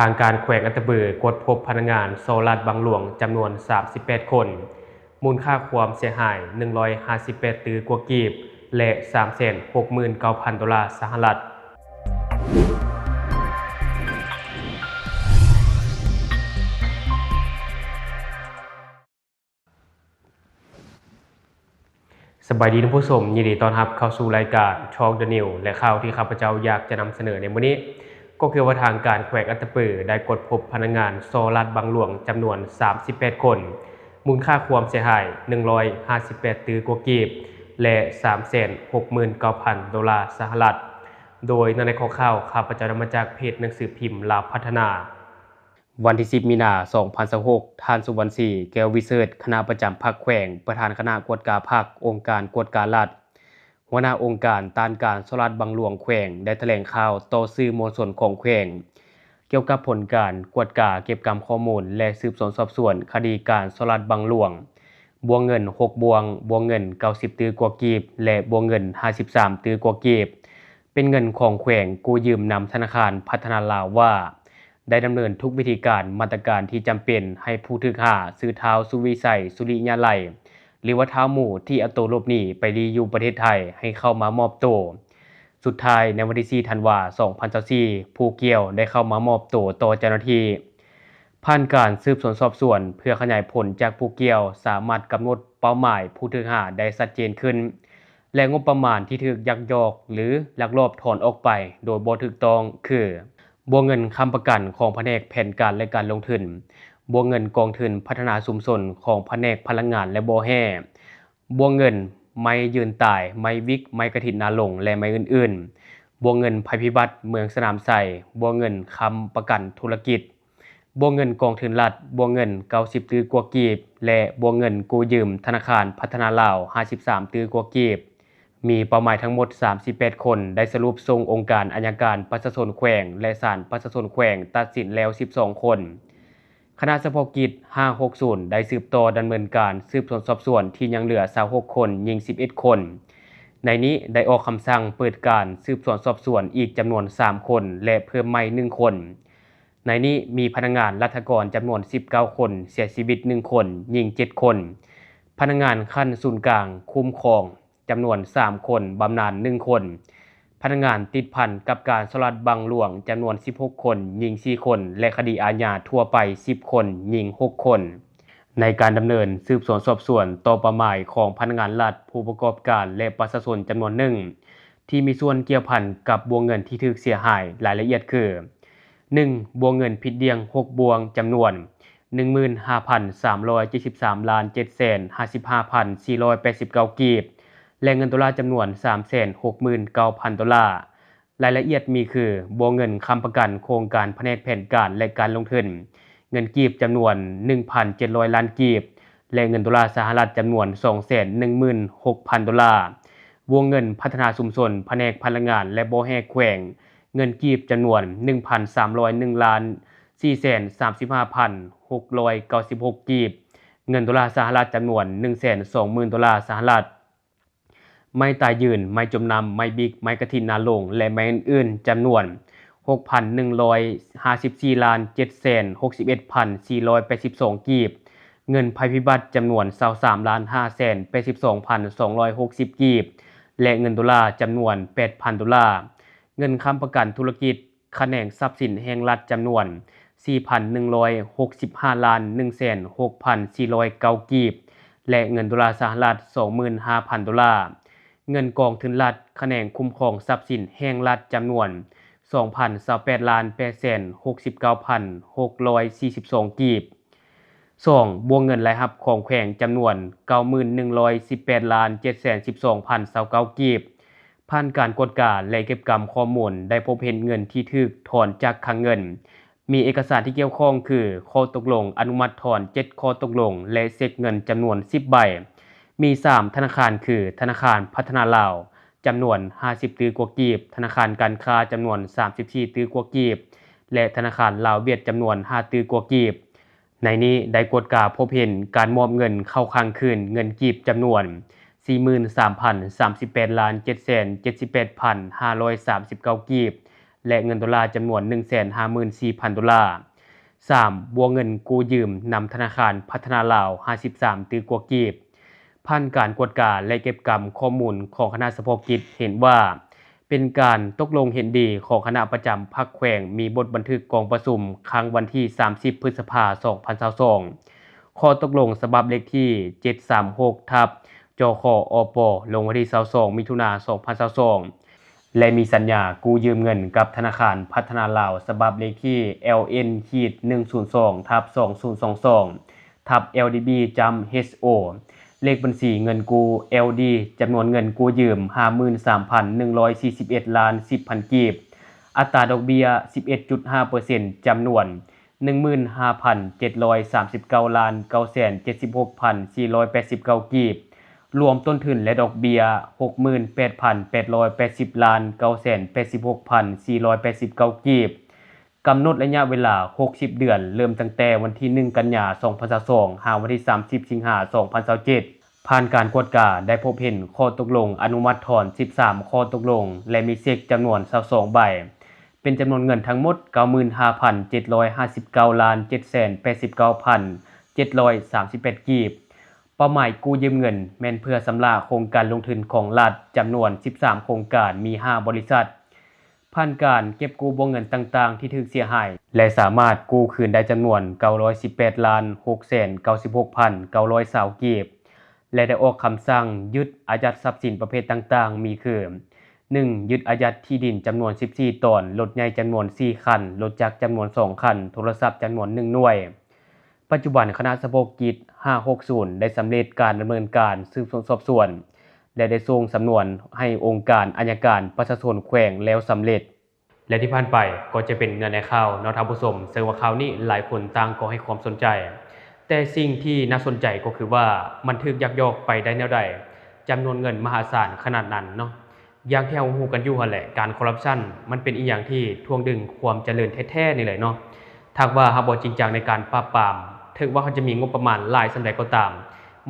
ທາງການແຂວງອັດຕະປືກວດພົບພະນັກງານສໍ້ລາດບັງຫຼວງຈຳນວນສາມສິບແປດຄົນ, ມູນຄ່າຄວາມເສຍຫາຍໜຶ່ງຮ້ອຍຫ້າສິບແປດຕື້ກວ່າກີບ ແລະ ສາມແສນຫົກໝື່ນເກົ້າພັນໂດລາສະຫະລັດ. ສະບາຍດີທ່ານຜູ້ຊົມ, ຍິນດີຕ້ອນຮັບເຂົ້າສູ່ລາຍການ Talk the News ແລະ ຂ່າວທີ່ຂ້າພະເຈົ້າຢາກຈະນຳສະເໜີໃນມື້ນີ້ ກໍຄືວ່າທາງການແຂວງອັດຕະປືໄດ້ກວດພົບພະນັກງານສໍ້ລາດບັງຫຼວງຈຳນວນສາມສິບແປດຄົນ, ມູນຄ່າຄວາມເສຍຫາຍໜຶ່ງຮ້ອຍຫ້າສິບແປດຕື້ກວ່າກີບ ແລະ ສາມແສນຫົກໝື່ນເກົ້າພັນໂດລາສະຫະລັດ. ໂດຍໃນຂໍ້ຂ່າວ ຂ້າພະເຈົ້ານຳມາຈາກເພຈໜັງສືພິມລາວພັດທະນາ. ວັນທີສິບ ມີນາ ສອງພັນຊາວຫົກ, ທ່ານ ສຸວັນສີ ແກ້ວວິເສີດ ຄະນະປະຈຳພັກແຂວງ, ປະທານຄະນະກວດກາພັກ, ອົງການກວດກາລັດ, ຫົວໜ້າອົງການຕ້ານການສໍ້ລາດບັງຫຼວງແຂວງ ໄດ້ຖະແຫຼງຂ່າວຕໍ່ສື່ມວນຊົນຂອງແຂວງ ກ່ຽວກັບຜົນການກວດກາເກັບກຳຂໍ້ມູນ ແລະ ສືບສວນສອບສວນຄະດີການສໍ້ລາດບັງຫຼວງ, ບົວເງິນຫົກບົວງ, ບົວເງິນເກົ້າສິບຕື້ກວ່າກີບ ແລະ ບົວເງິນຫ້າສິບສາມຕື້ກວ່າກີບ ເປັນເງິນຂອງແຂວງກູ້ຢືມນຳທະນາຄານພັດທະນາລາວວ່າ ໄດ້ດຳເນີນທຸກວິທີການ, ມາດຕະການທີ່ຈຳເປັນໃຫ້ຜູ້ຖືກຫາ ຊື່ ທ້າວ ສຸວິໄຊ ສຸລິຍະໄລ ຫຼືວ່າທ້າວໝູ ທີ່ເອົາໂຕຫຼົບໜີໄປລີ້ຢູ່ປະເທດໄທ ໃຫ້ເຂົ້າມາມອບໂຕ. ສຸດທ້າຍ, ໃນວັນທີສີ່ ທັນວາ ສອງພັນຊາວສີ່ ຜູ້ກ່ຽວໄດ້ເຂົ້າມາມອບໂຕຕໍ່ເຈົ້າໜ້າທີ່. ຜ່ານການສືບສວນສອບສວນເພື່ອຂະຫຍາຍຜົນຈາກຜູ້ກ່ຽວ ສາມາດກຳນົດເປົ້າໝາຍຜູ້ຖືກຫາໄດ້ຊັດເຈນຂຶ້ນ ແລະ ງົບປະມານທີ່ຖືກຍັກຍອກ ຫຼື ລັກລອບຖອນອອກໄປໂດຍບໍ່ຖືກຕ້ອງ ຄື ບົວເງິນຄ້ຳປະກັນຂອງພະແນກແຜນການ ແລະ ການລົງທຶນ, ບົວເງິນກອງທຶນພັດທະນາຊຸມຊົນຂອງພະແນກພະລັງງານ ແລະ ບໍ່ແຮ່, ບົວເງິນໄມ້ຢືນຕາຍ, ໄມ້ວິກ, ໄມ້ກະຖິນນາລົງ ແລະ ໄມ້ອື່ນໆ, ບົວເງິນໄພພິບັດເມືອງສະໜາມໄຊ, ບົວເງິນຄ້ຳປະກັນທຸລະກິດ, ບົວເງິນກອງທຶນລັດ, ບົວເງິນເກົ້າສິບຕື້ກວ່າກີບ ແລະ ບົວເງິນກູ້ຢືມທະນາຄານພັດທະນາລາວ ຫ້າສິບສາມຕື້ກວ່າກີບ. ມີເປົ້າໝາຍທັງໝົດສາມສິບແປດຄົນ, ໄດ້ສະຫຼຸບສົ່ງອົງການໄອຍະການປະຊາຊົນແຂວງ ແລະ ສານປະຊາຊົນແຂວງຕັດສິນແລ້ວສິບສອງຄົນ. ຄະນະສະເພາະກິດ ຫ້າຫົກສູນ ໄດ້ສືບຕໍ່ດຳເນີນການສືບສວນສອບສວນທີ່ຍັງເຫຼືອຊາວຫົກຄົນ, ຍິງສິບເອັດຄົນ. ໃນນີ້ໄດ້ອອກຄຳສັ່ງເປີດການສືບສວນສອບສວນອີກຈຳນວນສາມຄົນ ແລະ ເພີ່ມໃໝ່ໜຶ່ງຄົນ. ໃນນີ້ມີພະນັກງານລັດຖະກອນຈຳນວນສິບເກົ້າຄົນ, ເສຍຊີວິດໜຶ່ງຄົນ, ຍິງເຈັດຄົນ, ພະນັກງານຂັ້ນສູນກາງຄຸ້ມຄອງຈຳນວນສາມຄົນ, ບຳນານໜຶ່ງຄົນ, ພະນັກງານຕິດພັນກັບການສໍ້ລາດບັງຫຼວງຈຳນວນສິບຫົກຄົນ, ຍິງສີ່ຄົນ ແລະ ຄະດີອາຍາທົ່ວໄປສິບຄົນ, ຍິງຫົກຄົນ. ໃນການດຳເນີນສືບສວນສອບສວນຕໍ່ເປົ້າໝາຍຂອງພະນັກງານລັດ, ຜູ້ປະກອບການ ແລະ ປະຊາຊົນຈຳນວນໜຶ່ງ ທີ່ມີສ່ວນກ່ຽວພັນກັບບົວເງິນທີ່ຖືກເສຍຫາຍ, ລາຍລະອຽດຄື ໜຶ່ງ ບົວເງິນຜິດດ່ຽງຫົກບົວງ ຈຳນວນໜຶ່ງໝື່ນຫ້າພັນສາມຮ້ອຍເຈັດສິບສາມລ້ານເຈັດແສນຫ້າສິບຫ້າພັນສີ່ຮ້ອຍແປດສິບເກົ້າກີບ ແລະ ເງິນໂດລາຈຳນວນສາມແສນຫົກໝື່ນເກົ້າພັນໂດລາ. ລາຍລະອຽດມີຄື ບົວເງິນຄ້ຳປະກັນໂຄງການພະແນກແຜນການ ແລະ ການລົງທຶນ, ເງິນກີບຈຳນວນໜຶ່ງພັນເຈັດຮ້ອຍລ້ານກີບ ແລະ ເງິນໂດລາສະຫະລັດຈຳນວນສອງແສນໜຶ່ງໝື່ນຫົກພັນໂດລາ, ວົງເງິນພັດທະນາຊຸມຊົນພະແນກພະລັງງານ ແລະ ບໍ່ແຮ່ແຂວງ, ເງິນກີບຈຳນວນໜຶ່ງພັນສາມຮ້ອຍໜຶ່ງລ້ານສີ່ແສນສາມສິບຫ້າພັນຫົກຮ້ອຍເກົ້າສິບຫົກກີບ, ເງິນໂດລາສະຫະລັດຈຳນວນໜຶ່ງແສນສອງໝື່ນໂດລາສະຫະລັດ. ໄມ້ຕາຍຢືນ, ໄມ້ຈົມນ້ຳ, ໄມ້ບິກ, ໄມ້ກະຖິນນາລົງ ແລະ ໄມ້ອື່ນໆ ຈຳນວນຫົກພັນໜຶ່ງຮ້ອຍຫ້າສິບສີ່ລ້ານເຈັດແສນຫົກສິບເອັດພັນສີ່ຮ້ອຍແປດສິບສອງກີບ, ເງິນໄພພິບັດຈຳນວນຊາວສາມລ້ານຫ້າແສນແປດສິບສອງພັນສອງຮ້ອຍຫົກສິບກີບ ແລະ ເງິນໂດລາຈຳນວນແປດພັນໂດລາ, ເງິນຄ້ຳປະກັນທຸລະກິດ ຂະແໜງຊັບສິນແຫ່ງລັດຈຳນວນສີ່ພັນໜຶ່ງຮ້ອຍຫົກສິບຫ້າລ້ານໜຶ່ງແສນຫົກພັນສີ່ຮ້ອຍເກົ້າກີບ ແລະ ເງິນໂດລາສະຫະລັດສອງໝື່ນຫ້າພັນໂດລາ, ເງິນກອງທຶນລັດຂະແໜງຄຸ້ມຄອງຊັບສິນແຫ່ງລັດຈຳນວນສອງພັນຊາວແປດລ້ານແປດແສນຫົກສິບເກົ້າພັນຫົກຮ້ອຍສີ່ສິບສອງກີບ. ສອງ ບົວເງິນລາຍຮັບຂອງແຂວງຈຳນວນເກົ້າໝື່ນໜຶ່ງຮ້ອຍສິບແປດລ້ານເຈັດແສນສິບສອງພັນຊາວເກົ້າກີບ. ຜ່ານການກວດກາ ແລະ ເກັບກຳຂໍ້ມູນ ໄດ້ພົບເຫັນເງິນທີ່ຖືກຖອນຈາກຄັງເງິນ ມີເອກະສານທີ່ກ່ຽວຂ້ອງຄື ຂໍ້ຕົກລົງອະນຸມັດຖອນເຈັດຂໍ້ຕົກລົງ ແລະ ເຊັກເງິນຈຳນວນສິບໃບ, ມີສາມທະນາຄານຄື ທະນາຄານພັດທະນາລາວ ຈຳນວນຫ້າສິບຕື້ກວ່າກີບ, ທະນາຄານການຄ້າຈຳນວນສາມສິບສີ່ຕື້ກວ່າກີບ ແລະ ທະນາຄານລາວຫວຽດຈຳນວນຫ້າຕື້ກວ່າກີບ. ໃນນີ້ໄດ້ກວດກາພົບເຫັນການມອບເງິນເຂົ້າຄັງຄືນເງິນກີບຈຳນວນສີ່ໝື່ນສາມພັນສາມສິບແປດລ້ານເຈັດແສນເຈັດສິບແປດພັນຫ້າຮ້ອຍສາມສິບເກົ້າກີບ ແລະ ເງິນໂດລາຈຳນວນໜຶ່ງແສນຫ້າໝື່ນສີ່ພັນໂດລາ. ສາມ ບົວເງິນກູ້ຢືມນຳທະນາຄານພັດທະນາລາວ ຫ້າສິບສາມຕື້ກວ່າກີບ. ຜ່ານການກວດກາ ແລະ ເກັບກຳຂໍ້ມູນຂອງຄະນະສະເພາະກິດ ເຫັນວ່າເປັນການຕົກລົງເຫັນດີຂອງຄະນະປະຈຳພັກແຂວງ ມີບົດບັນທຶກກອງປະຊຸມຄັ້ງວັນທີສາມສິບ ພຶດສະພາ ສອງພັນຊາວສອງ, ຂໍ້ຕົກລົງສະບັບເລກທີ ເຈັດສາມຫົກ ທັບ ຈຂ ອປ ລົງວັນທີຊາວສອງ ມິຖຸນາ ສອງພັນຊາວສອງ ແລະ ມີສັນຍາກູ້ຢືມເງິນກັບທະນາຄານພັດທະນາລາວ ສະບັບເລກທີ ແອລເອັນ ຂີດ ໜຶ່ງສູນສອງ ທັບ ສອງສູນສອງສອງ ທັບ ແອລດີບີ ຈ້ຳ ເອັດໂອ ເລກບັນຊີເງິນກູ້ ແອລດີ ຈຳນວນເງິນກູ້ຢືມ ຫ້າໝື່ນສາມພັນໜຶ່ງຮ້ອຍສີ່ສິບເອັດລ້ານສິບພັນກີບ, ອັດຕາດອກເບ້ຍ ສິບເອັດຈຸດຫ້າເປີເຊັນ ຈຳນວນ ໜຶ່ງໝື່ນຫ້າພັນເຈັດຮ້ອຍສາມສິບເກົ້າລ້ານເກົ້າແສນເຈັດສິບຫົກພັນສີ່ຮ້ອຍແປດສິບເກົ້າກີບ, ລວມຕົ້ນທຶນ ແລະ ດອກເບ້ຍ ຫົກໝື່ນແປດພັນແປດຮ້ອຍແປດສິບລ້ານເກົ້າແສນແປດສິບຫົກພັນສີ່ຮ້ອຍແປດສິບເກົ້າກີບ. ກຳນົດໄລຍະເວລາ ຫົກສິບເດືອນ ເລີ່ມຕັ້ງແຕ່ວັນທີ ໜຶ່ງ ກັນຍາ ສອງພັນຊາວສອງ ຫາວັນທີ ສາມສິບ ສິງຫາ ສອງພັນຊາວເຈັດ. ຜ່ານການກວດກາ ໄດ້ພົບເຫັນຂໍ້ຕົກລົງອະນຸມັດຖອນ ສິບສາມ ຂໍ້ຕົກລົງ ແລະ ມີເຊັກຈຳນວນ ຊາວສອງໃບ ເປັນຈຳນວນເງິນທັງໝົດ ເກົ້າໝື່ນຫ້າພັນເຈັດຮ້ອຍຫ້າສິບເກົ້າລ້ານເຈັດແສນແປດສິບເກົ້າພັນເຈັດຮ້ອຍສາມສິບແປດກີບ. ເປົ້າໝາຍກູ້ຢືມເງິນແມ່ນເພື່ອຊຳລະໂຄງການລົງທຶນຂອງລັດ ຈຳນວນ ສິບສາມ ໂຄງການ ມີ ຫ້າ ບໍລິສັດ. ຜ່ານການເກັບກູ້ບົວເງິນຕ່າງໆທີ່ຖືກເສຍຫາຍ ແລະ ສາມາດກູ້ຄືນໄດ້ຈຳນວນ ເກົ້າຮ້ອຍສິບແປດລ້ານຫົກແສນເກົ້າສິບຫົກພັນເກົ້າຮ້ອຍຊາວກີບ ແລະ ໄດ້ອອກຄຳສັ່ງຍຶດອາຍັດຊັບສິນປະເພດຕ່າງໆ ມີຄື: ໜຶ່ງ ຍຶດອາຍັດທີ່ດິນຈຳນວນ ສິບສີ່ ຕອນ, ລົດໃຫຍ່ຈຳນວນ ສີ່ ຄັນ, ລົດຈັກຈຳນວນ ສອງ ຄັນ, ໂທລະສັບຈຳນວນ ໜຶ່ງ ໜ່ວຍ. ປັດຈຸບັນຄະນະສະເພາະກິດ ຫ້າຫົກສູນ ໄດ້ສຳເລັດການດຳເນີນການສືບສວນສອບສວນ ແລະ ໄດ້ສົ່ງສຳນວນໃຫ້ອົງການໄອຍະການປະຊາຊົນແຂວງແລ້ວສຳເລັດ. ແລະ ທີ່ຜ່ານໄປກໍຈະເປັນເນື້ອໃນຂ່າວເນາະທ່ານຜູ້ຊົມ, ເຊິ່ງວ່າຂ່າວນີ້ຫຼາຍຄົນຕ່າງກໍໃຫ້ຄວາມສົນໃຈ. ແຕ່ສິ່ງທີ່ໜ້າສົນໃຈກໍຄືວ່າ ມັນຖືກຍັກຍອກໄປໄດ້ແນວໃດ? ຈຳນວນເງິນມະຫາສານຂະໜາດນັ້ນເນາະ. ຢ່າງທີ່ເຮົາຮູ້ກັນຢູ່ຫັ້ນແຫຼະ, ການຄໍຣັບຊັນມັນເປັນອີ່ຫຍັງທີ່ຖ່ວງດຶງຄວາມຈະເລີນແທ້ໆນີ້ແຫຼະເນາະ. ຖ້າຫາກວ່າເຮົາບໍ່ຈິງຈັງໃນການປາບປາມ, ເຖິງວ່າເຮົາຈະມີງົບປະມານຫຼາຍສ່ຳໃດກໍຕາມ,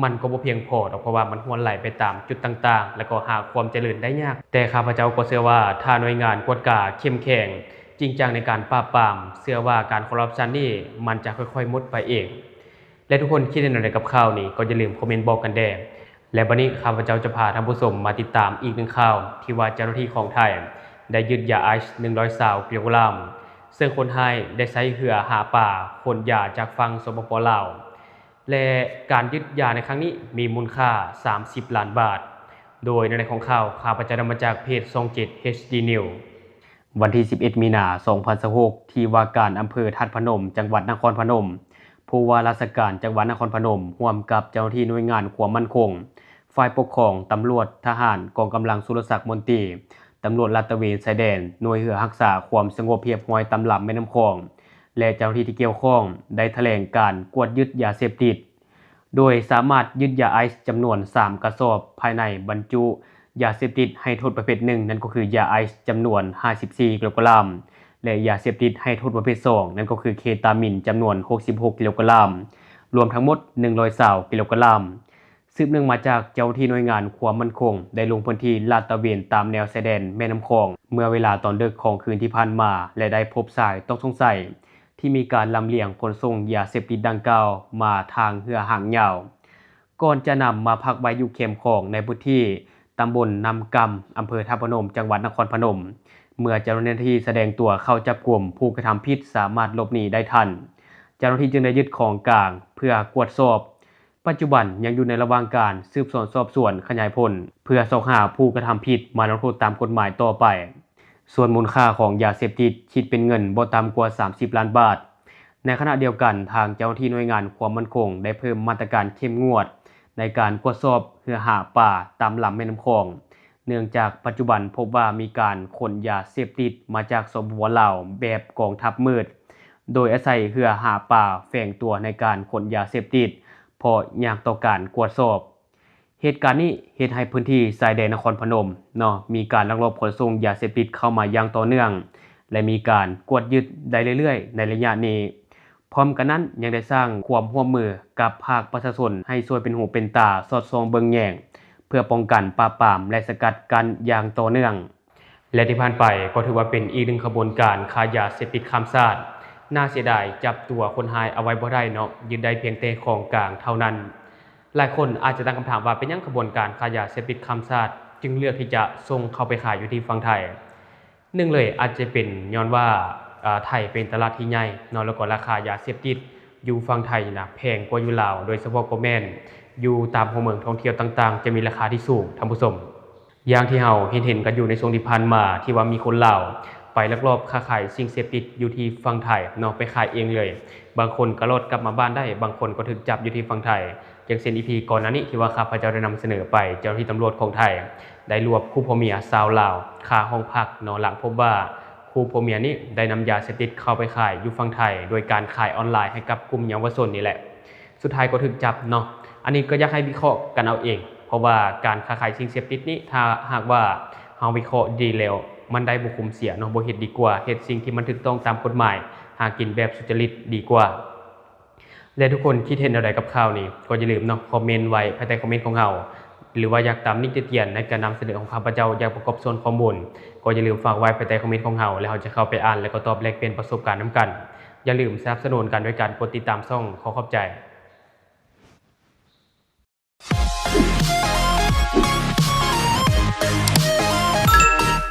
ມັນກໍບໍ່ພຽງພໍດອກ, ເພາະວ່າມັນຮົ່ວໄຫຼໄປຕາມຈຸດຕ່າງໆ ແລ້ວກໍຫາຄວາມຈະເລີນໄດ້ຍາກ. ແຕ່ຂ້າພະເຈົ້າກໍເຊື່ອວ່າ ຖ້າໜ່ວຍງານກວດກາເຂັ້ມແຂງ, ຈິງຈັງໃນການປາບປາມ, ເຊື່ອວ່າການຄໍຣັບຊັນນີ້ມັນຈະຄ່ອຍໆໝົດໄປເອງ. ແລະ ທຸກຄົນຄິດເຫັນແນວໃດກັບຂ່າວນີ້ ກໍຢ່າລືມຄອມເມັນບອກກັນແດ່. ແລະ ບັດນີ້ຂ້າພະເຈົ້າຈະພາທ່ານຜູ້ຊົມມາຕິດຕາມອີກໜຶ່ງຂ່າວ ທີ່ວ່າເຈົ້າໜ້າທີ່ຂອງໄທໄດ້ຍຶດຢາໄອສ໌ ໜຶ່ງຮ້ອຍຊາວກິໂລກຣາມ, ເຊິ່ງຄົນຮ້າຍໄດ້ໃຊ້ເຮືອຫາປາຂົນຢາຈາກຝັ່ງ ສປປ ລາວ ແລະ ການຍຶດຢາໃນຄັ້ງນີ້ມີມູນຄ່າ ສາມສິບລ້ານບາດ. ໂດຍໃນຂອງຂ່າວ ຂ້າພະເຈົ້ານຳມາຈາກເພຈ ຊ່ອງເຈັດ ເອັດດີ ນິວ. ວັນທີສິບເອັດ ມີນາ ສອງພັນຊາວຫົກ ທີ່ວ່າການອຳເພີທາດພະນົມ ຈັງຫວັດນະຄອນພະນົມ, ຜູ້ວ່າລາຊະການຈັງຫວັດນະຄອນພະນົມ ຮ່ວມກັບເຈົ້າໜ້າທີ່ໜ່ວຍງານຄວາມໝັ້ນຄົງ, ຝ່າຍປົກຄອງ, ຕຳຫຼວດ, ທະຫານ, ກອງກຳລັງສຸລະສັກມົນຕີ, ຕຳຫຼວດລາດຕະເວນຊາຍແດນ, ໜ່ວຍເຮືອຮັກສາຄວາມສະຫງົບຮຽບຮ້ອຍຕາມລຳແມ່ນ້ຳຂອງ ແລະ ເຈົ້າໜ້າທີ່ທີ່ກ່ຽວຂ້ອງ ໄດ້ຖະແຫຼງການກວດຍຶດຢາເສບຕິດ. ໂດຍສາມາດຍຶດຢາໄອສ໌ຈຳນວນສາມກະສອບ ພາຍໃນບັນຈຸຢາເສບຕິດໃຫ້ໂທດປະເພດໜຶ່ງ ນັ້ນກໍຄືຢາໄອສ໌ຈຳນວນຫ້າສິບສີ່ກິໂລກຣາມ ແລະ ຢາເສບຕິດໃຫ້ໂທດປະເພດສອງ ນັ້ນກໍຄືເຄຕາມິນຈຳນວນຫົກສິບຫົກກິໂລກຣາມ, ລວມທັງໝົດໜຶ່ງຮ້ອຍຊາວກິໂລກຣາມ. ສືບເນື່ອງມາຈາກເຈົ້າໜ້າທີ່ໜ່ວຍງານຄວາມໝັ້ນຄົງ ໄດ້ລົງພື້ນທີ່ລາດຕະເວນຕາມແນວຊາຍແດນແມ່ນ້ຳຂອງ ເມື່ອເວລາຕອນດຶກຂອງຄືນທີ່ຜ່ານມາ ແລະ ໄດ້ພົບຊາຍຕ້ອງສົງໄສ ທີ່ມີການລຳລຽງຂົນສົ່ງຢາເສບຕິດດັ່ງກ່າວມາທາງເຮືອຫາງຍາວ, ກ່ອນຈະນຳມາພັກໄວ້ຢູ່ແຄມຂອງໃນພື້ນທີ່ຕຳບົນນ້ຳກ່ຳ, ອຳເພີທາດພະນົມ, ຈັງຫວັດນະຄອນພະນົມ. ເມື່ອເຈົ້າໜ້າທີ່ສະແດງຕົວເຂົ້າຈັບກຸມ, ຜູ້ກະທຳຜິດສາມາດຫຼົບໜີໄດ້ທັນ. ເຈົ້າໜ້າທີ່ຈຶ່ງໄດ້ຍຶດຂອງກາງເພື່ອກວດສອບ. ປັດຈຸບັນຍັງຢູ່ໃນລະຫວ່າງການສືບສວນສອບສວນຂະຫຍາຍຜົນ ເພື່ອຊອກຫາຜູ້ກະທຳຜິດມາລົງໂທດຕາມກົດໝາຍຕໍ່ໄປ. ສ່ວນມູນຄ່າຂອງຢາເສບຕິດຄິດເປັນເງິນບໍ່ຕ່ຳກວ່າສາມສິບລ້ານບາດ. ໃນຂະນະດຽວກັນ, ທາງເຈົ້າໜ້າທີ່ໜ່ວຍງານຄວາມໝັ້ນຄົງໄດ້ເພີ່ມມາດຕະການເຂັ້ມງວດໃນການກວດສອບເຮືອຫາປາຕາມລຳແມ່ນ້ຳຂອງ, ເນື່ອງຈາກປັດຈຸບັນພົບວ່າມີການຂົນຢາເສບຕິດມາຈາກ ສປປ ລາວ ແບບກອງທັບມືດ, ໂດຍອາໄສເຮືອຫາປາແຝງຕົວໃນການຂົນຢາເສບຕິດ ເພາະຍາກຕໍ່ການກວດສອບ. ເຫດການນີ້ເຮັດໃຫ້ພື້ນທີ່ຊາຍແດນນະຄອນພະນົມເນາະ ມີການລັກລອບຂົນສົ່ງຢາເສບຕິດເຂົ້າມາຢ່າງຕໍ່ເນື່ອງ ແລະ ມີການກວດຍຶດໄດ້ເລື້ອຍໆໃນໄລຍະນີ້. ພ້ອມກັນນັ້ນຍັງໄດ້ສ້າງຄວາມຮ່ວມມືກັບພາກປະຊາຊົນໃຫ້ຊ່ວຍເປັນຫູເປັນຕາສອດສ່ອງເບິ່ງແຍງ ເພື່ອປ້ອງກັນ, ປາບປາມ ແລະ ສະກັດກັ້ນຢ່າງຕໍ່ເນື່ອງ. ແລະທີ່ຜ່ານໄປກໍຖືວ່າເປັນອີກໜຶ່ງຂະບວນການຄ້າຢາເສບຕິດຂ້າມຊາດ. ໜ້າເສຍດາຍ ຈັບຕົວຄົນຮ້າຍເອົາໄວ້ບໍ່ໄດ້ເນາະ, ຍຶດໄດ້ພຽງແຕ່ຂອງກາງເທົ່ານັ້ນ. ຫຼາຍຄົນອາດຈະຕັ້ງຄຳຖາມວ່າ ເປັນຫຍັງຂະບວນການຄ້າຢາເສບຕິດຂ້າມຊາດຈຶ່ງເລືອກທີ່ຈະສົ່ງເຂົ້າໄປຂາຍຢູ່ທີ່ຝັ່ງໄທ? ໜຶ່ງເລີຍອາດຈະເປັນຍ້ອນວ່າ ເອີ ໄທເປັນຕະຫຼາດທີ່ໃຫຍ່ເນາະ, ແລ້ວກໍລາຄາຢາເສບຕິດຢູ່ຝັ່ງໄທນີ້ນະແພງກວ່າຢູ່ລາວ, ໂດຍສະເພາະກໍແມ່ນຢູ່ຕາມຫົວເມືອງທ່ອງທ່ຽວຕ່າງໆ ຈະມີລາຄາທີ່ສູງ, ທ່ານຜູ້ຊົມ. ຢ່າງທີ່ເຮົາເຫັນໆກັນຢູ່ໃນຊ່ວງທີ່ຜ່ານມາ ທີ່ວ່າມີຄົນລາວໄປລັກລອບຄ້າຂາຍສິ່ງເສບຕິດຢູ່ທີ່ຝັ່ງໄທເນາະ, ໄປຂາຍເອງເລີຍ. ບາງຄົນກໍລອດກັບມາບ້ານໄດ້, ບາງຄົນກໍຖືກຈັບຢູ່ທີ່ຝັ່ງໄທ. ຢ່າງເຊັ່ນ ອີ ພີ ກ່ອນໜ້ານີ້ທີ່ວ່າຂ້າພະເຈົ້າໄດ້ນຳສະເໜີໄປ, ເຈົ້າໜ້າທີ່ຕຳຫຼວດຂອງໄທໄດ້ລວບຄູ່ຜົວເມຍຊາວລາວຄາຫ້ອງພັກເນາະ, ຫຼັງພົບວ່າຄູ່ຜົວເມຍນີ້ໄດ້ນຳຢາເສບຕິດເຂົ້າໄປຂາຍຢູ່ຝັ່ງໄທ ໂດຍການຂາຍອອນລາຍໃຫ້ກັບກຸ່ມເຍົາວະຊົນນີ້ແຫຼະ. ສຸດທ້າຍກໍຖືກຈັບເນາະ. ອັນນີ້ກໍຢາກໃຫ້ວິເຄາະກັນເອົາເອງ, ເພາະວ່າການຄ້າຂາຍສິ່ງເສບຕິດນີ້ ຖ້າຫາກວ່າເຮົາວິເຄາະດີໆແລ້ວ ມັນໄດ້ບໍ່ຄຸ້ມເສຍເນາະ, ບໍ່ເຮັດດີກວ່າ, ເຮັດສິ່ງທີ່ມັນຖືກຕ້ອງຕາມກົດໝາຍ, ຫາກິນແບບສຸດຈະລິດດີກວ່າ. ແລະທຸກຄົນຄິດເຫັນແນວໃດກັບຂ່າວນີ້? ກໍຢ່າລືມເນາະ ຄອມເມັນໄວ້ພາຍໃຕ້ຄອມເມັນຂອງເຮົາ, ຫຼືວ່າຢາກຕຳນິຕິຕຽນໃນການນຳສະເໜີຂອງຂ້າພະເຈົ້າຢ່າງປະກອບສ່ວນຂໍ້ມູນ, ກໍຢ່າລືມຝາກໄວ້ພາຍໃຕ້ຄອມເມັນຂອງເຮົາ ແລ້ວເຮົາຈະເຂົ້າໄປອ່ານ ແລະກໍຕອບແລກປ່ຽນປະສົບການນຳກັນ. ຢ່າລືມສະໜັບສະໜູນກັນໂດຍການກົດຕິດຕາມຊ່ອງ. ຂໍຂອບໃຈ.